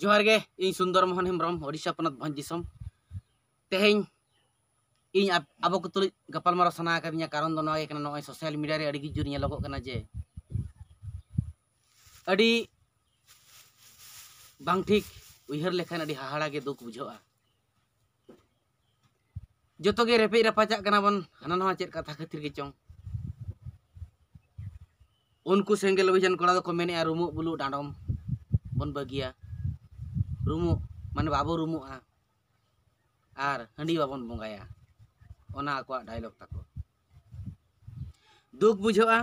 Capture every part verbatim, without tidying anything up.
ᱡᱚᱦᱟᱨ ᱜᱮ, ᱤᱧ ᱥᱩᱱᱫᱚᱨ ᱢᱳᱦᱚᱱ ᱦᱮᱢᱵᱨᱚᱢ, ᱳᱰᱤᱥᱟ ᱯᱚᱱᱚᱛ ᱵᱷᱚᱸᱡᱽ ᱫᱤᱥᱚᱢ᱾ ᱛᱮᱦᱮᱧ ᱤᱧ ᱟᱯ-, ᱟᱵᱚ ᱠᱚ ᱛᱩᱞᱩᱡ ᱜᱟᱯᱟᱞᱢᱟᱨᱟᱣ ᱥᱟᱱᱟ ᱟᱠᱟᱫᱤᱧᱟ, ᱠᱟᱨᱚᱱ ᱫᱚ ᱱᱚᱣᱟ ᱜᱮ ᱠᱟᱱᱟ, ᱱᱚᱜᱼᱚᱭ ᱥᱳᱥᱟᱞ ᱢᱤᱰᱤᱭᱟ ᱨᱮ ᱟᱹᱰᱤ ᱜᱮ ᱡᱳᱨ ᱧᱮᱞᱚᱜᱚᱜ ᱠᱟᱱᱟ ᱡᱮ ᱟᱹᱰᱤ ᱵᱟᱝ ᱴᱷᱤᱠ ᱩᱭᱦᱟᱹᱨ ᱞᱮᱠᱷᱟᱱ ᱟᱹᱰᱤ ᱦᱟᱦᱟᱲᱟ ᱜᱮ ᱫᱩᱠ ᱵᱩᱡᱷᱟᱹᱜᱼᱟ᱾ ᱡᱚᱛᱚ ᱜᱮ ᱨᱮᱯᱮᱡ ᱨᱟᱯᱟᱪᱟᱜ ᱠᱟᱱᱟ ᱵᱚᱱ, ᱦᱟᱱᱟ ᱱᱟᱣᱟ ᱪᱮᱫ ᱠᱟᱛᱷᱟ ᱠᱷᱟᱹᱛᱤᱨ ᱜᱮ ᱪᱚᱝ᱾ ᱩᱱᱠᱩ ᱥᱮᱸᱜᱮᱞ ᱚᱵᱷᱤᱡᱟᱱ ᱠᱚᱲᱟ ᱫᱚᱠᱚ ᱢᱮᱱᱮᱫᱼᱟ, ᱨᱩᱢᱩᱜ ᱵᱩᱞᱩᱜ ᱰᱟᱸᱰᱚᱢ ᱵᱚᱱ ᱵᱟᱹᱜᱤᱭᱟ, ᱨᱩᱢᱩᱜ ᱢᱟᱱᱮ ᱵᱟᱵᱚ ᱨᱩᱢᱩᱜᱼᱟ ᱟᱨ ᱦᱟᱺᱰᱤ ᱵᱟᱵᱚᱱ ᱵᱚᱸᱜᱟᱭᱟ, ᱚᱱᱟ ᱟᱠᱚᱣᱟᱜ ᱰᱟᱭᱞᱚᱜ ᱛᱟᱠᱚ᱾ ᱫᱩᱠ ᱵᱩᱡᱷᱟᱹᱜᱼᱟ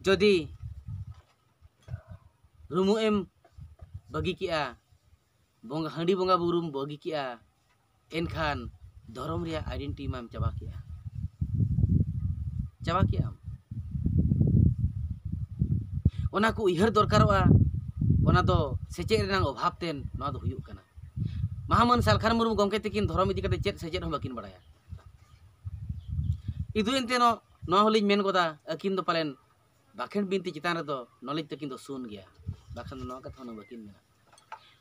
ᱡᱩᱫᱤ ᱨᱩᱢᱩᱜ ᱮᱢ ᱵᱟᱹᱜᱤ ᱠᱮᱜᱼᱟ, ᱵᱚᱸᱜᱟ, ᱦᱟᱺᱰᱤ ᱵᱚᱸᱜᱟ ᱵᱩᱨᱩᱢ ᱵᱟᱹᱜᱤ ᱠᱮᱜᱼᱟ, ᱮᱱᱠᱷᱟᱱ ᱫᱷᱚᱨᱚᱢ ᱨᱮᱭᱟᱜ ᱟᱭᱰᱮᱱᱴᱤᱴᱤ ᱢᱟᱢ ᱪᱟᱵᱟ ᱠᱮᱜᱼᱟ, ᱪᱟᱵᱟ ᱠᱮᱜᱼᱟᱢ᱾ ᱚᱱᱟ ᱠᱚ ᱩᱭᱦᱟᱹᱨ ᱫᱚᱨᱠᱟᱨᱚᱜᱼᱟ᱾ ᱚᱱᱟ ᱫᱚ ᱥᱮᱪᱮᱫ ᱨᱮᱱᱟᱜ ᱚᱵᱷᱟᱵᱽ ᱛᱮ ᱱᱚᱣᱟ ᱫᱚ ᱦᱩᱭᱩᱜ ᱠᱟᱱᱟ᱾ ᱢᱟᱦᱟᱢᱟᱹᱱ ᱥᱟᱞᱠᱷᱟᱱ ᱢᱩᱨᱢᱩ ᱜᱚᱢᱠᱮ ᱛᱟᱹᱠᱤᱱ ᱫᱷᱚᱨᱚᱢ ᱤᱫᱤ ᱠᱟᱛᱮ ᱪᱮᱫ ᱥᱮᱪᱮᱫ ᱦᱚᱸ ᱵᱟᱹᱠᱤᱱ ᱵᱟᱲᱟᱭᱟ᱾ ᱤᱫᱩ ᱮᱱᱛᱮ ᱱᱚ-, ᱱᱚᱣᱟ ᱦᱚᱸᱞᱤᱧ ᱢᱮᱱ ᱜᱚᱫᱟ, ᱟᱹᱠᱤᱱ ᱫᱚ ᱯᱟᱞᱮᱱ ᱵᱟᱠᱷᱮᱬ ᱵᱤᱱᱛᱤ ᱪᱮᱛᱟᱱ ᱨᱮᱫᱚ ᱱᱚᱞᱮᱡᱽ ᱛᱟᱹᱠᱤᱱ ᱫᱚ ᱥᱩᱱ ᱜᱮᱭᱟ, ᱵᱟᱠᱷᱟᱱ ᱫᱚ ᱱᱚᱣᱟ ᱠᱟᱛᱷᱟ ᱦᱩᱱᱟᱹᱝ ᱵᱟᱹᱠᱤᱱ ᱢᱮᱱᱟ᱾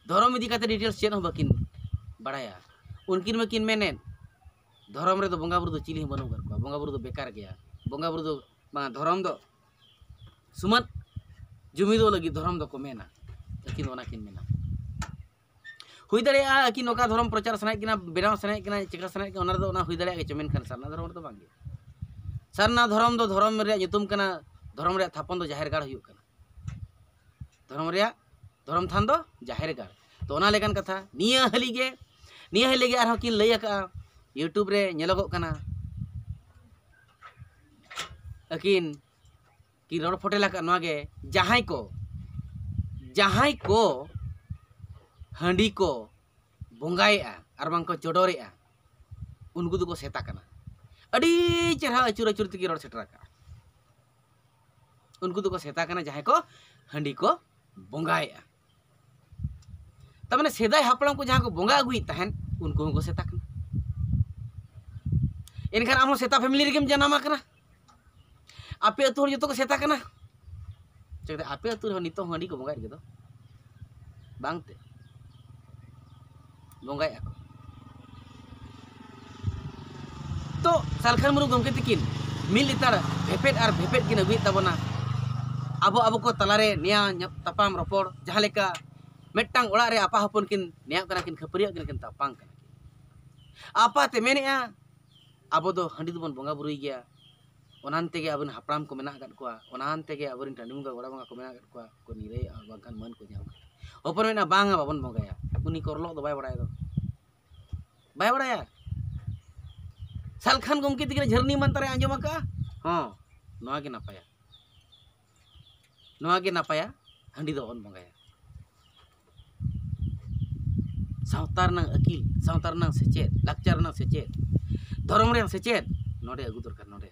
ᱫᱷᱚᱨᱚᱢ ᱤᱫᱤ ᱠᱟᱛᱮ ᱰᱤᱴᱮᱞᱥ ᱪᱮᱫ ᱦᱚᱸ ᱵᱟᱹᱠᱤᱱ ᱵᱟᱲᱟᱭᱟ᱾ ᱩᱱᱠᱤᱱ ᱢᱟᱹᱠᱤᱱ ᱢᱮᱱᱮᱫ, ᱫᱷᱚᱨᱚᱢ ᱨᱮᱫᱚ ᱵᱚᱸᱜᱟ ᱵᱩᱨᱩ ᱫᱚ ᱪᱤᱞᱤ ᱦᱚᱸ ᱵᱟᱹᱱᱩᱜ ᱟᱠᱟᱫ ᱠᱚᱣᱟ, ᱵᱚᱸᱜᱟ ᱵᱩᱨᱩ ᱫᱚ ᱵᱮᱠᱟᱨ ᱜᱮᱭᱟ, ᱵᱚᱸᱜᱟ ᱵᱩᱨᱩ ᱫᱚ, ᱵᱟᱝ, ᱫᱷᱚᱨᱚᱢ ᱫᱚ ᱥᱩᱢᱟᱹᱫ ᱡᱩᱢᱤᱫᱚᱜ ᱞᱟᱹᱜᱤᱫ ᱫᱷᱚᱨᱚᱢ ᱫᱚᱠᱚ ᱢᱮᱱᱟ, ᱟᱹᱠᱤᱱ ᱫᱚ ᱚᱱᱟ ᱠᱤᱱ ᱢᱮᱱᱟ᱾ ᱦᱩᱭ ᱫᱟᱲᱮᱭᱟᱜᱼᱟ ᱟᱹᱠᱤᱱ ᱚᱠᱟ ᱫᱷᱚᱨᱚᱢ ᱯᱨᱚᱪᱟᱨ ᱥᱟᱱᱟᱭᱮᱫ ᱠᱤᱱᱟ, ᱵᱮᱱᱟᱣ ᱥᱟᱱᱟᱭᱮᱫ ᱠᱤᱱᱟ, ᱪᱤᱠᱟ ᱥᱟᱱᱟᱭᱮᱫ ᱠᱤᱱᱟ, ᱚᱱᱟ ᱨᱮᱫᱚ ᱚᱱᱟ ᱦᱩᱭ ᱫᱟᱲᱮᱭᱟᱜ ᱜᱮᱪᱚ, ᱢᱮᱱᱠᱷᱟᱱ ᱥᱟᱨᱱᱟ ᱫᱷᱚᱨᱚᱢ ᱨᱮᱫᱚ ᱵᱟᱝ ᱜᱮ᱾ ᱥᱟᱨᱱᱟ ᱫᱷᱚᱨᱚᱢ ᱫᱚ ᱫᱷᱚᱨᱚᱢ ᱨᱮᱭᱟᱜ ᱧᱩᱛᱩᱢ ᱠᱟᱱᱟ, ᱫᱷᱚᱨᱚᱢ ᱨᱮᱭᱟᱜ ᱛᱷᱟᱯᱚᱱ ᱫᱚ ᱡᱟᱦᱮᱨ ᱜᱟᱲ ᱦᱩᱭᱩᱜ ᱠᱟᱱᱟ, ᱫᱷᱚᱨᱚᱢ ᱨᱮᱭᱟᱜ, ᱫᱷᱚᱨᱚᱢ ᱛᱷᱟᱱ ᱫᱚ ᱡᱟᱦᱮᱨ ᱜᱟᱲ᱾ ᱛᱚ ᱚᱱᱟ ᱞᱮᱠᱟᱱ ᱠᱟᱛᱷᱟ, ᱱᱤᱭᱟᱹ ᱦᱟᱹᱞᱤ ᱜᱮ, ᱱᱤᱭᱟᱹ ᱦᱟᱹᱞᱤ ᱜᱮ ᱟᱨᱦᱚᱸ ᱠᱤᱱ ᱞᱟᱹᱭ ᱟᱠᱟᱫᱼᱟ, YouTube ᱨᱮ ᱧᱮᱞᱚᱜᱚᱜ ᱠᱟᱱᱟ, ᱟᱹᱠᱤᱱ ᱠᱤᱱ ᱨᱚᱲ ᱯᱷᱚᱴᱮᱞ ᱟᱠᱟᱫ ᱱᱚᱣᱟ ᱜᱮ, ᱡᱟᱦᱟᱸᱭ ᱠᱚ, ᱡᱟᱦᱟᱸᱭ ᱠᱚ ᱦᱟᱺᱰᱤ ᱠᱚ ᱵᱚᱸᱜᱟᱭᱮᱫᱼᱟ ᱟᱨ ᱵᱟᱝ ᱠᱚ ᱪᱚᱰᱚᱨᱮᱫᱼᱟ, ᱩᱱᱠᱩ ᱫᱚᱠᱚ ᱥᱮᱛᱟ ᱠᱟᱱᱟ᱾ ᱟᱹᱰᱤ ᱪᱮᱦᱨᱟ ᱟᱹᱪᱩᱨ ᱟᱹᱪᱩᱨ ᱛᱮᱜᱮ ᱨᱚᱲ ᱥᱮᱴᱮᱨ ᱟᱠᱟᱫᱼᱟ᱾ ᱩᱱᱠᱩ ᱫᱚᱠᱚ ᱥᱮᱛᱟ ᱠᱟᱱᱟ ᱡᱟᱦᱟᱸᱭ ᱠᱚ ᱦᱟᱺᱰᱤ ᱠᱚ ᱵᱚᱸᱜᱟᱭᱮᱫᱼᱟ᱾ ᱛᱟᱨ ᱢᱟᱱᱮ ᱥᱮᱫᱟᱭ ᱦᱟᱯᱲᱟᱢ ᱠᱚ ᱡᱟᱦᱟᱸ ᱠᱚ ᱵᱚᱸᱜᱟ ᱟᱹᱜᱩᱭᱮᱫ ᱛᱟᱦᱮᱸᱫ, ᱩᱱᱠᱩ ᱦᱚᱸᱠᱚ ᱥᱮᱛᱟ ᱠᱟᱱᱟ᱾ ᱮᱱᱠᱷᱟᱱ ᱟᱢ ᱦᱚᱸ ᱥᱮᱛᱟ ᱯᱷᱮᱢᱮᱞᱤ ᱨᱮᱜᱮᱢ ᱡᱟᱱᱟᱢ ᱟᱠᱟᱱᱟ᱾ ᱟᱯᱮ ᱟᱹᱛᱩ ᱦᱚᱲ ᱡᱚᱛᱚ ᱠᱚ ᱥᱮᱛᱟ ᱠᱟᱱᱟ᱾ ᱪᱮᱫᱟᱜ ᱟᱯᱮ ᱟᱹᱛᱩ ᱨᱮᱦᱚᱸ ᱱᱤᱛᱚᱜ ᱦᱚᱸ ᱦᱟᱺᱰᱤ ᱠᱚ ᱵᱚᱸᱜᱟᱭᱮᱫ ᱜᱮᱫᱚ? ᱵᱟᱝᱛᱮ ᱵᱚᱸᱜᱟᱭᱮᱫᱼᱟ ᱠᱚ᱾ ᱛᱚ ᱥᱟᱞᱠᱷᱟᱱ ᱢᱩᱨᱢᱩ ᱜᱚᱢᱠᱮ ᱛᱤᱠᱤᱱ ᱢᱤᱫ ᱞᱮᱛᱟᱲ ᱵᱷᱮᱯᱮᱫ ᱟᱨ ᱵᱷᱮᱯᱮᱫ ᱠᱤᱱ ᱟᱹᱜᱩᱭᱮᱫ ᱛᱟᱵᱚᱱᱟ᱾ ᱟᱵᱚ ᱟᱵᱚ ᱠᱚ ᱛᱟᱞᱟᱨᱮ ᱱᱮᱭᱟᱣ ᱧᱟᱯ-, ᱛᱟᱯᱟᱢ ᱨᱚᱯᱚᱲ, ᱡᱟᱦᱟᱸ ᱞᱮᱠᱟ ᱢᱤᱫᱴᱟᱝ ᱚᱲᱟᱜ ᱨᱮ ᱟᱯᱟ ᱦᱚᱯᱚᱱ ᱠᱤᱱ ᱱᱮᱭᱟᱜ ᱠᱟᱱᱟ, ᱠᱤᱱ ᱠᱷᱟᱹᱯᱟᱹᱨᱤᱭᱟᱜ ᱠᱟᱱᱟ, ᱠᱤᱱ ᱛᱟᱯᱟᱝ ᱠᱟᱱᱟ᱾ ᱟᱯᱟᱛᱮ ᱢᱮᱱᱮᱫᱼᱟ, ᱟᱵᱚ ᱫᱚ ᱦᱟᱺᱰᱤ ᱫᱚᱵᱚᱱ ᱵᱚᱸᱜᱟ ᱵᱩᱨᱩᱭ ᱜᱮᱭᱟ, ᱚᱱᱟᱱ ᱛᱮᱜᱮ ᱟᱵᱚᱨᱮᱱ ᱦᱟᱯᱲᱟᱢ ᱠᱚ ᱢᱮᱱᱟᱜ ᱟᱠᱟᱫ ᱠᱚᱣᱟ, ᱚᱱᱟᱱ ᱛᱮᱜᱮ ᱟᱵᱚᱨᱮᱱ ᱴᱟᱺᱰᱤ ᱵᱚᱸᱜᱟ ᱜᱚᱲᱟ ᱵᱚᱸᱜᱟ ᱠᱚ ᱢᱮᱱᱟᱜ ᱟᱠᱟᱫ ᱠᱚᱣᱟ, ᱠᱚ ᱱᱤᱨᱟᱹᱭᱚᱜᱼᱟ, ᱵᱟᱝᱠᱷᱟᱱ ᱢᱟᱹᱱ ᱠᱚ ᱧᱟᱢᱟ᱾ ᱦᱚᱯᱚᱱ ᱢᱮᱱᱟ, "ᱵᱟᱝᱟ, ᱵᱟᱵᱚᱱ ᱵᱚᱸᱜᱟᱭᱟ, ᱩᱱᱤ ᱠᱚᱨᱞᱚᱜ ᱫᱚ ᱵᱟᱭ ᱵᱟᱲᱟᱭ ᱫᱚ, ᱵᱟᱭ ᱵᱟᱲᱟᱭᱟ᱾ ᱥᱟᱞᱠᱷᱟᱱ ᱜᱚᱢᱠᱮ ᱛᱤᱠᱤᱱ ᱡᱷᱟᱹᱨᱱᱤ ᱢᱟᱱᱛᱟᱨᱮ ᱟᱸᱡᱚᱢ ᱟᱠᱟᱫᱼᱟ, ᱦᱚᱸ, ᱱᱚᱣᱟ ᱜᱮ ᱱᱟᱯᱟᱭᱟ, ᱱᱚᱣᱟ ᱜᱮ ᱱᱟᱯᱟᱭᱟ, ᱦᱟᱺᱰᱤ ᱫᱚ ᱵᱟᱵᱚᱱ ᱵᱚᱸᱜᱟᱭᱟ᱾" ᱥᱟᱶᱛᱟ ᱨᱮᱱᱟᱜ ᱟᱹᱠᱤᱞ, ᱥᱟᱶᱛᱟ ᱨᱮᱱᱟᱜ ᱥᱮᱪᱮᱫ, ᱞᱟᱠᱪᱟᱨ ᱨᱮᱱᱟᱜ ᱥᱮᱪᱮᱫ, ᱫᱷᱚᱨᱚᱢ ᱨᱮᱱᱟᱜ ᱥᱮᱪᱮᱫ ᱱᱚᱰᱮ ᱟᱹᱜᱩ ᱫᱚᱨᱠᱟᱨ, ᱱᱚᱰᱮ᱾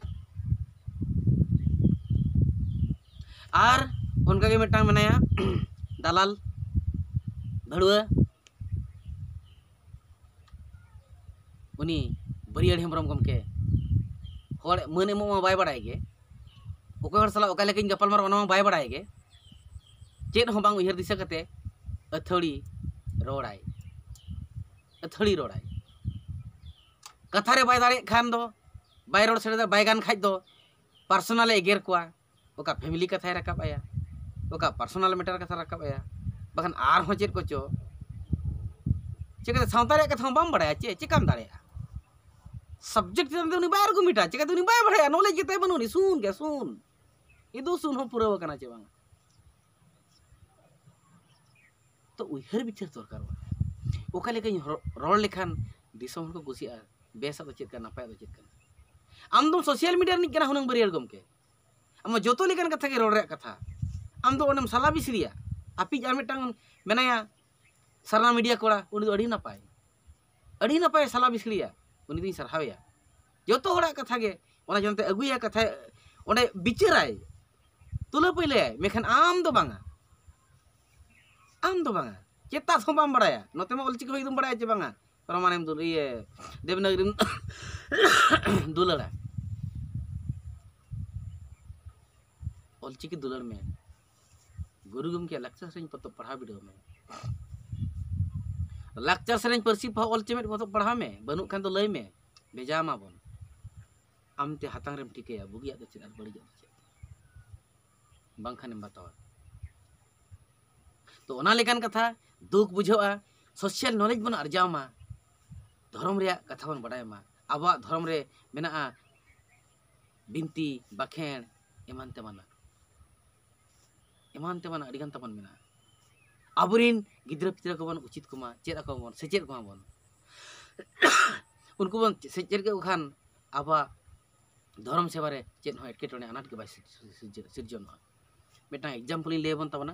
ᱟᱨ ᱚᱱᱠᱟᱜᱮ ᱢᱤᱫᱴᱟᱝ ᱢᱮᱱᱟᱭᱟ ᱫᱟᱞᱟᱞ, ᱵᱷᱟᱹᱲᱩᱣᱟᱹ, ᱩᱱᱤ ᱵᱟᱹᱨᱤᱭᱟᱹᱲ ᱦᱮᱢᱵᱨᱚᱢ ᱜᱚᱢᱠᱮ ᱦᱚᱲ ᱢᱟᱹᱱ ᱮᱢᱚᱜ ᱢᱟ ᱵᱟᱭ ᱵᱟᱲᱟᱭ ᱜᱮ, ᱚᱠᱚᱭ ᱦᱚᱲ ᱥᱟᱞᱟᱜ ᱚᱠᱟ ᱞᱮᱠᱟᱧ ᱜᱟᱯᱟᱞᱢᱟᱨᱟᱣ ᱚᱱᱟ ᱢᱟ ᱵᱟᱭ ᱵᱟᱲᱟᱭ ᱜᱮ, ᱪᱮᱫ ᱦᱚᱸ ᱵᱟᱝ ᱩᱭᱦᱟᱹᱨ ᱫᱤᱥᱟᱹ ᱠᱟᱛᱮ ᱟᱹᱛᱷᱟᱹᱲᱤ ᱨᱚᱲᱟᱭ, ᱟᱹᱛᱷᱟᱹᱲᱤ ᱨᱚᱲᱟᱭ᱾ ᱠᱟᱛᱷᱟ ᱨᱮ ᱵᱟᱭ ᱫᱟᱲᱮᱭᱟᱜ ᱠᱷᱟᱱ ᱫᱚ, ᱵᱟᱭ ᱨᱚᱲ ᱥᱮᱬᱮ ᱫᱟ-, ᱵᱟᱭ ᱜᱟᱱ ᱠᱷᱟᱡ ᱫᱚ ᱯᱟᱨᱥᱚᱱᱟᱞᱮ ᱮᱜᱮᱨ ᱠᱚᱣᱟ, ᱚᱠᱟ ᱯᱷᱮᱢᱤᱞᱤ ᱠᱟᱛᱷᱟᱭ ᱨᱟᱠᱟᱵ ᱟᱭᱟ, ᱚᱠᱟ ᱯᱟᱨᱥᱚᱱᱟᱞ ᱢᱮᱴᱟᱨ ᱠᱟᱛᱷᱟ ᱨᱟᱠᱟᱵ ᱟᱭᱟ, ᱵᱟᱠᱷᱟᱱ ᱟᱨᱦᱚᱸ ᱪᱮᱫ ᱠᱚᱪᱚ᱾ ᱪᱤᱠᱟᱹᱛᱮ ᱥᱟᱶᱛᱟ ᱨᱮᱭᱟᱜ ᱠᱟᱛᱷᱟ ᱦᱚᱸ ᱵᱟᱢ ᱵᱟᱲᱟᱭᱟ, ᱪᱮᱫ ᱪᱮᱠᱟᱢ ᱫᱟᱲᱮᱭᱟᱜᱼᱟ? ᱥᱟᱵᱡᱮᱠᱴ ᱪᱮᱛᱟᱱ ᱛᱮ ᱩᱱᱤ ᱵᱟᱭ ᱟᱨᱜᱩᱢᱮᱱᱴᱟ, ᱪᱤᱠᱟᱹᱛᱮ ᱩᱱᱤ ᱵᱟᱭ ᱵᱟᱲᱟᱭᱟ? ᱱᱚᱞᱮᱡᱽ ᱜᱮᱛᱟᱭ ᱵᱟᱹᱱᱩᱜ, ᱩᱱᱤ ᱥᱩᱱ ᱜᱮ ᱥᱩᱱ, ᱤᱫᱩ ᱥᱩᱱ ᱦᱚᱸ ᱯᱩᱨᱟᱹᱣ ᱟᱠᱟᱱᱟ ᱪᱮ ᱵᱟᱝ? ᱛᱚ ᱩᱭᱦᱟᱹᱨ ᱵᱤᱪᱟᱹᱨ ᱫᱚᱨᱠᱟᱨᱚᱜᱼᱟ᱾ ᱚᱠᱟ ᱞᱮᱠᱟᱧ ᱨᱚ-, ᱨᱚᱲ ᱞᱮᱠᱷᱟᱱ ᱫᱤᱥᱚᱢ ᱦᱚᱲ ᱠᱚ ᱠᱩᱥᱤᱜᱼᱟ, ᱵᱮᱥᱟᱜ ᱫᱚ ᱪᱮᱫ ᱠᱟᱱᱟ, ᱱᱟᱯᱟᱭᱟᱜ ᱫᱚ ᱪᱮᱫ ᱠᱟᱱᱟ? ᱟᱢ ᱫᱚᱢ ᱥᱳᱥᱟᱞ ᱢᱤᱰᱤᱭᱟ ᱨᱤᱱᱤᱡ ᱠᱟᱱᱟ ᱦᱩᱱᱟᱹᱝ ᱵᱟᱹᱨᱭᱟᱹᱲ ᱜᱚᱢᱠᱮ, ᱟᱢ ᱢᱟ ᱡᱚᱛᱚ ᱞᱮᱠᱟᱱ ᱠᱟᱛᱷᱟ ᱜᱮ ᱨᱚᱲ ᱨᱮᱭᱟᱜ ᱠᱟᱛᱷᱟ, ᱟᱢ ᱫᱚ ᱚᱸᱰᱮᱢ ᱥᱟᱞᱟ ᱵᱤᱥᱲᱤᱭᱟ᱾ ᱟᱯᱤᱡ ᱟᱨ ᱢᱤᱫᱴᱟᱝ ᱢᱮᱱᱟᱭᱟ ᱥᱟᱨᱱᱟ ᱢᱤᱰᱤᱭᱟ ᱠᱚᱲᱟ, ᱩᱱᱤ ᱫᱚ ᱟᱹᱰᱤ ᱱᱟᱯᱟᱭ, ᱟᱹᱰᱤ ᱱᱟᱯᱟᱭ ᱥᱟᱞᱟ ᱵᱤᱥᱲᱤᱭᱟ, ᱩᱱᱤ ᱫᱩᱧ ᱥᱟᱨᱦᱟᱣᱮᱭᱟ᱾ ᱡᱚᱛᱚ ᱦᱚᱲᱟᱜ ᱠᱟᱛᱷᱟ ᱜᱮ ᱚᱱᱟ ᱡᱚᱱᱛᱮ ᱟᱹᱜᱩᱭᱟ, ᱠᱟᱛᱷᱟ ᱚᱸᱰᱮ ᱵᱤᱪᱟᱹᱨᱟᱭ, ᱛᱩᱞᱟᱹ ᱯᱟᱹᱭᱞᱟᱹᱭᱟᱭ, ᱢᱮᱱᱠᱷᱟᱱ ᱟᱢ ᱫᱚ ᱵᱟᱝᱟ, ᱟᱢ ᱫᱚ ᱵᱟᱝᱟ, ᱪᱮᱛᱟᱜ ᱦᱚᱸ ᱵᱟᱢ ᱵᱟᱲᱟᱭᱟ᱾ ᱱᱚᱛᱮ ᱢᱟ ᱚᱞᱪᱤᱠᱤ ᱦᱚᱸ ᱮᱠᱫᱚᱢ ᱵᱟᱲᱟᱭᱟ ᱪᱮ ᱵᱟᱝᱟ? ᱨᱳᱢᱟᱱᱮᱢ ᱫᱩᱞ-, ᱤᱭᱟᱹ, ᱫᱮᱵᱽᱱᱟᱜᱽᱨᱤᱢ ᱫᱩᱞᱟᱹᱲᱟ᱾ ᱚᱞᱪᱤᱠᱤ ᱫᱩᱞᱟᱹᱲ ᱢᱮ, ᱜᱩᱨᱩ ᱜᱚᱢᱠᱮᱭᱟᱜ ᱞᱟᱠᱪᱟᱨ ᱥᱮᱨᱮᱧ ᱯᱚᱛᱚᱵ ᱯᱟᱲᱦᱟᱣ ᱵᱤᱰᱟᱹᱣ ᱢᱮ᱾ ᱞᱟᱠᱪᱟᱨ ᱥᱮᱨᱮᱧ ᱯᱟᱹᱨᱥᱤ ᱯᱚᱦᱟ ᱚᱞ ᱪᱮᱢᱮᱫ ᱯᱚᱛᱚᱵ ᱯᱟᱲᱦᱟᱣ ᱢᱮ, ᱵᱟᱹᱱᱩᱜ ᱠᱷᱟᱱ ᱫᱚ ᱞᱟᱹᱭ ᱢᱮ, ᱵᱷᱮᱡᱟ ᱟᱢᱟ ᱵᱚᱱ᱾ ᱟᱢ ᱛᱮ ᱦᱟᱛᱟᱝ ᱨᱮᱢ ᱴᱷᱤᱠᱟᱹᱭᱟ ᱵᱩᱜᱤᱭᱟᱜ ᱫᱚ ᱪᱮᱫ ᱟᱨ ᱵᱟᱹᱲᱤᱡᱟᱜ ᱫᱚ ᱪᱮᱫ, ᱵᱟᱝᱠᱷᱟᱱᱮᱢ ᱵᱟᱛᱟᱣᱟ᱾ ᱛᱚ ᱚᱱᱟ ᱞᱮᱠᱟᱱ ᱠᱟᱛᱷᱟ, ᱫᱩᱠ ᱵᱩᱡᱷᱟᱹᱜᱼᱟ᱾ ᱥᱳᱥᱟᱞ ᱱᱚᱞᱮᱡᱽ ᱵᱚᱱ ᱟᱨᱡᱟᱣ ᱢᱟ, ᱫᱷᱚᱨᱚᱢ ᱨᱮᱭᱟᱜ ᱠᱟᱛᱷᱟ ᱵᱚᱱ ᱵᱟᱰᱟᱭ ᱢᱟ᱾ ᱟᱵᱚᱣᱟᱜ ᱫᱷᱚᱨᱚᱢ ᱨᱮ ᱢᱮᱱᱟᱜᱼᱟ ᱵᱤᱱᱛᱤ, ᱵᱟᱠᱷᱮᱬ, ᱮᱢᱟᱱ ᱛᱮᱢᱟᱱᱟᱜ, ᱮᱢᱟᱱ ᱛᱮᱢᱟᱱᱟᱜ ᱟᱹᱰᱤᱜᱟᱱ ᱛᱟᱵᱚᱱ ᱢᱮᱱᱟᱜᱼᱟ᱾ ᱟᱵᱚᱨᱤᱱ ᱜᱤᱫᱽᱨᱟᱹ ᱯᱤᱫᱽᱨᱟᱹ ᱠᱚᱵᱚᱱ ᱩᱪᱤᱛ ᱠᱚᱢᱟ, ᱪᱮᱫ ᱟᱠᱚ ᱵᱚᱱ, ᱥᱮᱪᱮᱫ ᱠᱚᱢᱟ ᱵᱚᱱ᱾ ᱩᱱᱠᱩ ᱵᱚᱱ ᱥᱮᱪᱮᱫ ᱠᱮᱫ ᱠᱚ ᱠᱷᱟᱱ ᱟᱵᱚᱣᱟᱜ ᱫᱷᱚᱨᱚᱢ ᱥᱮᱵᱟ ᱨᱮ ᱪᱮᱫ ᱦᱚᱸ ᱮᱴᱠᱮᱴᱚᱬᱮ ᱟᱱᱟᱴ ᱜᱮ ᱵᱟᱭ ᱥᱤᱨᱡᱟᱹ-, ᱥᱤᱨᱡᱟᱹ-, ᱥᱤᱨᱡᱚᱱᱚᱜᱼᱟ᱾ ᱢᱤᱫᱴᱟᱝ ᱮᱠᱡᱟᱢᱯᱚᱞ ᱤᱧ ᱞᱟᱹᱭ ᱟᱵᱚᱱ ᱛᱟᱵᱚᱱᱟ,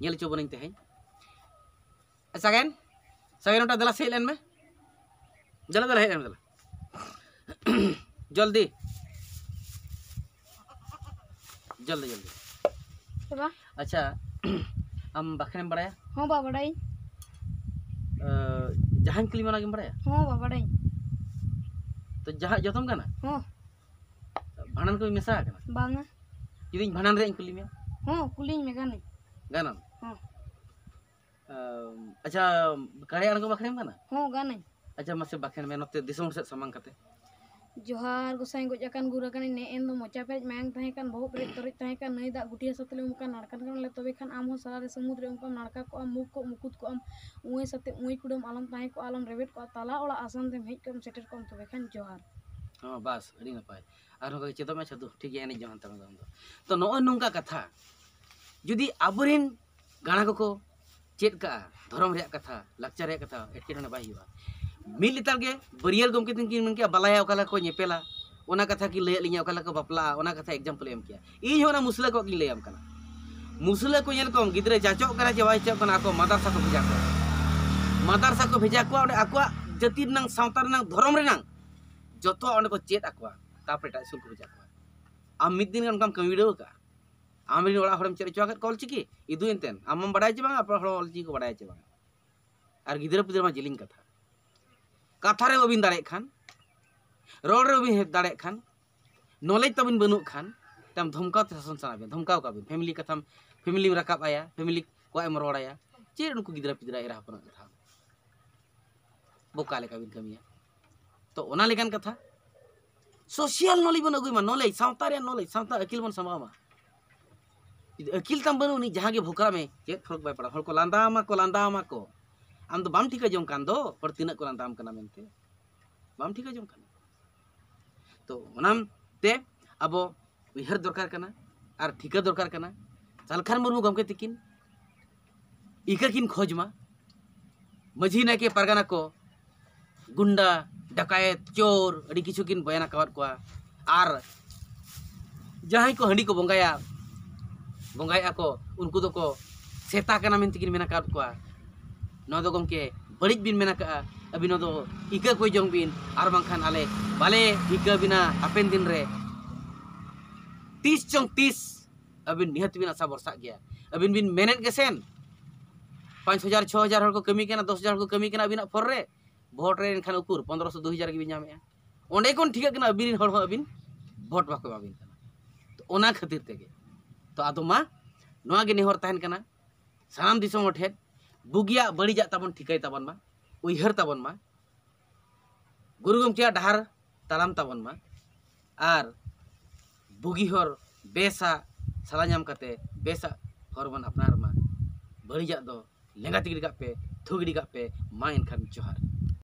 ᱧᱮᱞ ᱦᱚᱪᱚ ᱵᱚᱱᱟᱹᱧ ᱛᱮᱦᱮᱧ᱾ ᱥᱟᱜᱮᱱ, ᱥᱟᱜᱮᱱ, ᱚᱱᱴᱟ ᱫᱮᱞᱟ ᱥᱮ ᱦᱮᱡ ᱞᱮᱱ ᱢᱮ᱾ ᱫᱮᱞᱟ, ᱫᱮᱞᱟ, ᱦᱮᱡ ᱞᱮᱱ ᱢᱮ, ᱫᱮᱞᱟ᱾ ᱡᱚᱞᱫᱤ, ᱡᱚᱞᱫᱤ, ᱡᱚᱞᱫᱤ᱾ ᱪᱮᱫ ᱵᱟ? ᱟᱪᱪᱷᱟ, ᱟᱢ ᱵᱟᱠᱷᱮᱬᱮᱢ ᱵᱟᱲᱟᱭᱟ? ᱦᱚᱸ ᱵᱟ, ᱵᱟᱰᱟᱭᱟᱹᱧ᱾ ᱟᱸ, ᱡᱟᱦᱟᱸᱧ ᱠᱩᱞᱤ ᱢᱮᱭᱟ ᱚᱱᱟᱜᱮᱢ ᱵᱟᱲᱟᱭᱟ? ᱦᱚᱸ ᱵᱟ, ᱵᱟᱰᱟᱭᱟᱹᱧ᱾ ᱛᱚ ᱡᱟᱦᱟᱸ ᱡᱚᱛᱚᱢ ᱜᱟᱱᱟ? ᱦᱚᱸ᱾ ᱵᱷᱟᱸᱰᱟᱱ ᱠᱚ ᱢᱮᱥᱟ ᱟᱠᱟᱱᱟ? ᱵᱟᱝᱟ᱾ ᱡᱩᱫᱤᱧ ᱵᱷᱟᱸᱰᱟᱱ ᱨᱮᱭᱟᱜ ᱤᱧ ᱠᱩᱞᱤ ᱢᱮᱭᱟ? ᱦᱚᱸ, ᱠᱩᱞᱤᱧ ᱢᱮ, ᱜᱟᱱᱟᱹᱧ᱾ ᱜᱟᱱᱟᱢ? ᱦᱚᱸ᱾ ᱟᱸ, ᱟᱪᱪᱷᱟ, ᱠᱟᱲᱤ ᱟᱬᱜᱚ ᱵᱟᱠᱷᱮᱬᱮᱢ ᱜᱟᱱᱟ? ᱦᱚᱸ, ᱜᱟᱱᱟᱹᱧ᱾ ᱟᱪᱪᱷᱟ, ᱢᱟᱥᱮ ᱵᱟᱠᱷᱮᱬ ᱢᱮ ᱱᱚᱛᱮ ᱫᱤᱥᱚᱢ ᱦᱚᱲ ᱥᱮᱫ ᱥᱟᱢᱟᱝ ᱠᱟᱛᱮ᱾ ᱡᱚᱦᱟᱨ ᱜᱚᱸᱥᱟᱭ ᱜᱚᱡ ᱟᱠᱟᱱ ᱜᱩᱨ ᱟᱠᱟᱱᱤᱡ, ᱱᱮ ᱮᱱ ᱫᱚ ᱢᱚᱪᱟ ᱯᱮᱨᱮᱡ ᱢᱟᱭᱟᱝ ᱛᱟᱦᱮᱸ ᱠᱟᱱ, ᱵᱚᱦᱚᱜ ᱯᱮᱨᱮᱡ ᱛᱚᱨᱚᱡ ᱛᱟᱦᱮᱸ ᱠᱟᱱ, ᱱᱟᱹᱭ ᱫᱟᱜ ᱜᱩᱴᱭᱟᱹ ᱥᱟᱛᱞᱮ ᱩᱢ ᱠᱟᱱ, ᱱᱟᱲᱠᱟᱱ ᱠᱟᱱ ᱞᱮ ᱛᱚᱵᱮ ᱠᱷᱟᱱ ᱟᱢ ᱦᱚᱸ ᱥᱟᱨᱟ ᱨᱮ ᱥᱟᱹᱢᱩᱫ ᱨᱮ ᱩᱢ ᱠᱚᱢ ᱱᱟᱲᱠᱟ ᱠᱚᱜᱼᱟ, ᱢᱩᱠ ᱠᱚᱜ ᱢᱩᱠᱩᱛ ᱠᱚᱜ ᱟᱢ, ᱩᱭ ᱥᱟᱛᱮ ᱩᱭ ᱠᱩᱰᱟᱹᱢ ᱟᱞᱚᱢ ᱛᱟᱦᱮᱸ ᱠᱚᱜᱼᱟ, ᱟᱞᱚᱢ ᱨᱮᱵᱮᱫ ᱠᱚᱜᱼᱟ, ᱛᱟᱞᱟ ᱚᱲᱟᱜ ᱟᱥᱟᱱ ᱛᱮᱢ ᱦᱮᱡ ᱠᱚᱜ ᱟᱢ ᱥᱮᱴᱮᱨ ᱠᱚᱜ ᱟᱢ ᱛᱚᱵᱮ ᱠᱷᱟᱱ ᱡᱚᱦᱟᱨ᱾ ᱦᱚᱸ, ᱵᱟᱥ, ᱟᱹᱰᱤ ᱱᱟᱯᱟᱭ᱾ ᱟᱨᱦᱚᱸ ᱚᱱᱠᱟ ᱜᱮ ᱪᱮᱫᱚᱜ ᱢᱮ ᱥᱟᱹᱫᱷᱩ, ᱴᱷᱤᱠ ᱜᱮᱭᱟ, ᱮᱱᱮᱡ ᱡᱚᱝ ᱦᱟᱱᱛᱮ ᱱᱟᱛᱮ ᱫᱚ᱾ ᱛᱚ ᱱᱚᱜᱼᱚᱭ ᱱᱚᱝᱠᱟ ᱠᱟᱛᱷᱟ, ᱡᱩᱫᱤ ᱟᱵᱚᱨᱮᱱ ᱜᱟᱬᱟ ᱠᱚᱠᱚ ᱪᱮᱫ ᱠᱟᱜᱼᱟ, ᱫᱷᱚᱨᱚᱢ ᱨᱮᱭᱟᱜ ᱠᱟᱛᱷᱟ, ᱞᱟᱠᱪᱟᱨ ᱨᱮᱭᱟᱜ ᱠᱟᱛᱷᱟ, ᱮᱴᱠᱮᱴᱚᱬᱮ ᱵᱟᱭ ᱦᱩᱭᱩᱜᱼᱟ᱾ ᱢᱤᱫ ᱞᱮᱛᱟᱲ ᱜᱮ ᱵᱟᱹᱨᱭᱟᱹᱲ ᱜᱚᱢᱠᱮ ᱛᱤᱠᱤᱱ ᱠᱤᱱ ᱢᱮᱱ ᱠᱮᱜᱼᱟ, ᱵᱟᱞᱟᱭᱟ ᱚᱠᱟ ᱞᱮᱠᱟ ᱠᱚ ᱧᱮᱯᱮᱞᱟ, ᱚᱱᱟ ᱠᱟᱛᱷᱟ ᱠᱤᱱ ᱞᱟᱹᱭᱟᱫ ᱞᱤᱧᱟ, ᱚᱠᱟ ᱞᱮᱠᱟ ᱠᱚ ᱵᱟᱯᱞᱟᱜᱼᱟ, ᱚᱱᱟ ᱠᱟᱛᱷᱟ ᱮᱠᱡᱟᱢᱯᱚᱞ ᱮ ᱮᱢ ᱠᱮᱜᱼᱟ᱾ ᱤᱧ ᱦᱚᱸ ᱚᱱᱟ ᱢᱩᱥᱞᱟᱹ ᱠᱚᱣᱟᱜ ᱜᱤᱧ ᱞᱟᱹᱭᱟᱢ ᱠᱟᱱᱟ᱾ ᱢᱩᱥᱞᱟᱹ ᱠᱚ ᱧᱮᱞ ᱠᱚᱢ, ᱜᱤᱫᱽᱨᱟᱹ ᱡᱟᱪᱚᱜ ᱠᱟᱱᱟ ᱪᱮ ᱵᱟᱭ ᱡᱟᱪᱚᱜ ᱠᱟᱱᱟ, ᱟᱠᱚ ᱢᱟᱫᱟᱨᱥᱟ ᱠᱚ ᱵᱷᱮᱡᱟ ᱠᱚᱣᱟ᱾ ᱢᱟᱫᱟᱨᱥᱟ ᱠᱚ ᱵᱷᱮᱡᱟ ᱠᱚᱣᱟ, ᱚᱸᱰᱮ ᱟᱠᱚᱣᱟᱜ ᱡᱟᱹᱛᱤ ᱨᱮᱱᱟᱝ, ᱥᱟᱶᱛᱟ ᱨᱮᱱᱟᱝ, ᱫᱷᱚᱨᱚᱢ ᱨᱮᱱᱟᱝ ᱡᱚᱛᱚᱣᱟᱜ ᱚᱸᱰᱮ ᱠᱚ ᱪᱮᱫ ᱟᱠᱚᱣᱟ, ᱛᱟᱨᱯᱚᱨᱮ ᱮᱴᱟᱜ ᱥᱠᱩᱞ ᱠᱚ ᱵᱷᱮᱡᱟ ᱠᱚᱣᱟ᱾ ᱟᱢ ᱢᱤᱫ ᱫᱤᱱ ᱜᱟᱱ ᱚᱱᱠᱟᱢ ᱠᱟᱹᱢᱤ ᱵᱤᱰᱟᱹᱣ ᱟᱠᱟᱫᱼᱟ? ᱟᱢ ᱨᱮᱱ ᱚᱲᱟᱜ ᱦᱚᱲᱮᱢ ᱪᱮᱫ ᱦᱚᱪᱚ ᱟᱠᱟᱫ ᱠᱚᱣᱟ ᱚᱞᱪᱤᱠᱤ? ᱤᱫᱩ ᱮᱱᱛᱮᱱ, ᱟᱢ ᱢᱟᱢ ᱵᱟᱰᱟᱭᱟ ᱪᱮ ᱵᱟᱝ, ᱟᱯᱮ ᱦᱚᱲ ᱚᱞᱪᱤᱠᱤ ᱠᱚ ᱵᱟᱰᱟᱭᱟ ᱪᱮ ᱵᱟᱝ? ᱟᱨ ᱜᱤᱫᱽᱨᱟᱹ ᱯᱤᱫᱽᱨᱟᱹ ᱢᱟ ᱡᱮᱞᱮᱧ ᱠᱟᱛᱷᱟ, ᱠᱟᱛᱷᱟ ᱨᱮ ᱵᱟᱹᱵᱤᱱ ᱫᱟᱲᱮᱭᱟᱜ ᱠᱷᱟᱱ, ᱨᱚᱲ ᱨᱮ ᱵᱟᱹᱵᱤᱱ ᱦᱮᱡ ᱫᱟᱲᱮᱭᱟᱜ ᱠᱷᱟᱱ, ᱱᱚᱞᱮᱡᱽ ᱛᱟᱵᱤᱱ ᱵᱟᱹᱱᱩᱜ ᱠᱷᱟᱱ, ᱛᱟᱭᱚᱢ ᱫᱷᱚᱢᱠᱟᱣ ᱛᱮ ᱥᱟᱥᱚᱱ ᱥᱟᱱᱟ ᱵᱤᱱ, ᱫᱷᱚᱢᱠᱟᱣ ᱠᱚᱣᱟ ᱵᱤᱱ, ᱯᱷᱮᱢᱤᱞᱤ ᱠᱟᱛᱷᱟᱢ, ᱯᱷᱮᱢᱤᱞᱤᱢ ᱨᱟᱠᱟᱵ ᱟᱭᱟ, ᱯᱷᱮᱢᱤᱞᱤ ᱠᱚᱣᱟᱜ ᱮᱢ ᱨᱚᱲ ᱟᱭᱟ, ᱪᱮᱫ ᱩᱱᱠᱩ ᱜᱤᱫᱽᱨᱟᱹ ᱯᱤᱫᱽᱨᱟᱹ ᱮᱨᱟ ᱦᱚᱯᱚᱱᱟᱜ ᱠᱟᱛᱷᱟ? ᱵᱚᱠᱟ ᱞᱮᱠᱟ ᱵᱤᱱ ᱠᱟᱹᱢᱤᱭᱟ᱾ ᱛᱚ ᱚᱱᱟ ᱞᱮᱠᱟᱱ ᱠᱟᱛᱷᱟ, social knowledge ᱵᱚᱱ ᱟᱹᱜᱩᱭ ᱢᱟ, knowledge, ᱥᱟᱶᱛᱟ ᱨᱮᱭᱟᱜ knowledge, ᱥᱟᱶᱛᱟ ᱟᱹᱠᱤᱞ ᱵᱚᱱ ᱥᱟᱢᱵᱟᱣ ᱢᱟ᱾ ᱡᱩᱫᱤ ᱟᱹᱠᱤᱞ ᱛᱟᱢ ᱵᱟᱹᱱᱩᱜ, ᱩᱱᱤ ᱡᱟᱦᱟᱸ ᱜᱮ ᱵᱷᱚᱠᱨᱟ ᱢᱮ, ᱪᱮᱫ ᱯᱷᱚᱨᱚᱠ ᱵᱟᱭ ᱯᱟᱲᱟᱜᱼᱟ᱾ ᱦᱚᱲ ᱠᱚ ᱞᱟᱸᱫᱟ ᱟᱢᱟ ᱠᱚ, ᱞᱟᱸᱫᱟ ᱟᱢᱟ ᱠᱚ᱾ ᱟᱢ ᱫᱚ ᱵᱟᱢ ᱴᱷᱤᱠᱟᱹ ᱡᱚᱝ ᱠᱟᱱ ᱫᱚ ᱦᱚᱲ ᱛᱤᱱᱟᱹᱜ ᱠᱚ ᱞᱟᱸᱫᱟ ᱟᱢ ᱠᱟᱱᱟ ᱢᱮᱱᱛᱮ, ᱵᱟᱢ ᱴᱷᱤᱠᱟᱹ ᱡᱚᱝ ᱠᱟᱱᱟ᱾ ᱛᱚ ᱚᱱᱟᱛᱮ ᱟᱵᱚ ᱩᱭᱦᱟᱹᱨ ᱫᱚᱨᱠᱟᱨ ᱠᱟᱱᱟ ᱟᱨ ᱴᱷᱤᱠᱟᱹ ᱫᱚᱨᱠᱟᱨ ᱠᱟᱱᱟ᱾ ᱥᱟᱞᱠᱷᱟᱱ ᱢᱩᱨᱢᱩ ᱜᱚᱢᱠᱮ ᱛᱤᱠᱤᱱ ᱤᱠᱟᱹ ᱠᱤᱱ ᱠᱷᱚᱡᱽ ᱢᱟ᱾ ᱢᱟᱹᱡᱷᱤ ᱱᱟᱭᱠᱮ ᱯᱟᱨᱜᱟᱱᱟ ᱠᱚ ᱜᱩᱱᱰᱟ, ᱰᱟᱠᱟᱭᱮᱛ, ᱪᱳᱨ, ᱟᱹᱰᱤ ᱠᱤᱪᱷᱩ ᱠᱤᱱ ᱵᱚᱭᱟᱱ ᱟᱠᱟᱣᱟᱫ ᱠᱚᱣᱟ᱾ ᱟᱨ ᱡᱟᱦᱟᱸᱭ ᱠᱚ ᱦᱟᱺᱰᱤ ᱠᱚ ᱵᱚᱸᱜᱟᱭᱟ, ᱵᱚᱸᱜᱟᱭᱮᱫᱼᱟ ᱠᱚ, ᱩᱱᱠᱩ ᱫᱚᱠᱚ ᱥᱮᱛᱟ ᱠᱟᱱᱟ ᱢᱮᱱᱛᱮ ᱠᱤᱱ ᱢᱮᱱ ᱟᱠᱟᱫ ᱠᱚᱣᱟ᱾ ᱱᱚᱣᱟ ᱫᱚ ᱜᱚᱢᱠᱮ ᱵᱟᱹᱲᱤᱡ ᱵᱤᱱ ᱢᱮᱱ ᱟᱠᱟᱫᱼᱟ᱾ ᱟᱹᱵᱤᱱ ᱱᱚᱣᱟ ᱫᱚ ᱤᱠᱟᱹ ᱠᱚᱭ ᱡᱚᱝ ᱵᱤᱱ, ᱟᱨ ᱵᱟᱝᱠᱷᱟᱱ ᱟᱞᱮ ᱵᱟᱞᱮ ᱤᱠᱟᱹ ᱵᱤᱱᱟ ᱦᱟᱯᱮᱱ ᱫᱤᱱ ᱨᱮ᱾ ᱛᱤᱥ ᱪᱚᱝ ᱛᱤᱥ ᱟᱹᱵᱤᱱ ᱱᱤᱦᱟᱹᱛ ᱵᱤᱱ ᱟᱥᱟ ᱵᱷᱚᱨᱥᱟᱜ ᱜᱮᱭᱟ᱾ ᱟᱹᱵᱤᱱ ᱵᱤᱱ ᱢᱮᱱᱮᱫ ᱜᱮᱥᱮᱱ, ᱯᱟᱸᱪ ᱦᱟᱡᱟᱨ, ᱪᱷᱚ ᱦᱟᱡᱟᱨ ᱦᱚᱲ ᱠᱚ ᱠᱟᱹᱢᱤ ᱠᱟᱱᱟ, ᱫᱚᱥ ᱦᱟᱡᱟᱨ ᱦᱚᱲ ᱠᱚ ᱠᱟᱹᱢᱤ ᱠᱟᱱᱟ ᱟᱹᱵᱤᱱᱟᱜ ᱯᱷᱚᱨ ᱨᱮ, ᱵᱷᱳᱴ ᱨᱮ ᱮᱱᱠᱷᱟᱱ ᱩᱠᱩᱨ ᱯᱚᱱᱫᱽᱨᱚᱥᱚ, ᱫᱩ ᱦᱟᱡᱟᱨ ᱜᱮᱵᱤᱱ ᱧᱟᱢᱮᱫᱼᱟ᱾ ᱚᱸᱰᱮ ᱠᱷᱚᱱ ᱴᱷᱤᱠᱟᱹᱜ ᱠᱟᱱᱟ ᱟᱹᱵᱤᱱ ᱨᱮᱱ ᱦᱚᱲ ᱦᱚᱸ ᱟᱹᱵᱤᱱ ᱵᱷᱳᱴ ᱵᱟᱠᱚ ᱮᱢᱟ ᱵᱤᱱ ᱠᱟᱱᱟ᱾ ᱛᱚ ᱚᱱᱟ ᱠᱷᱟᱹᱛᱤᱨ ᱛᱮᱜᱮ ᱛᱚ ᱟᱫᱚ ᱢᱟ ᱱᱚᱣᱟ ᱜᱮ ᱱᱮᱦᱚᱨ ᱛᱟᱦᱮᱱ ᱠᱟᱱᱟ ᱥᱟᱱᱟᱢ ᱫᱤᱥᱚᱢ ᱦᱚᱲ ᱴᱷᱮᱱ, ᱵᱩᱜᱤᱭᱟᱜ ᱵᱟᱹᱲᱤᱡᱟᱜ ᱛᱟᱵᱚᱱ ᱴᱷᱤᱠᱟᱹᱭ ᱛᱟᱵᱚᱱ ᱢᱟ, ᱩᱭᱦᱟᱹᱨ ᱛᱟᱵᱚᱱ ᱢᱟ᱾ ᱜᱩᱨᱩ ᱜᱚᱢᱠᱮᱭᱟᱜ ᱰᱟᱦᱟᱨ ᱛᱟᱲᱟᱢ ᱛᱟᱵᱚᱱ ᱢᱟ᱾ ᱟᱨ ᱵᱩᱜᱤ ᱦᱚᱨ, ᱵᱮᱥᱟᱜ ᱥᱟᱞᱟ ᱧᱟᱢ ᱠᱟᱛᱮ ᱵᱮᱥᱟᱜ ᱦᱚᱨ ᱵᱚᱱ ᱟᱯᱱᱟᱨ ᱢᱟ᱾ ᱵᱟᱹᱲᱤᱡᱟᱜ ᱫᱚ ᱞᱮᱸᱜᱟ ᱛᱤ ᱜᱤᱰᱤ ᱠᱟᱜ ᱯᱮ, ᱛᱷᱩ ᱜᱤᱰᱤ ᱠᱟᱜ ᱯᱮ᱾ ᱢᱟ ᱮᱱᱠᱷᱟᱱ ᱡᱚᱦᱟᱨ᱾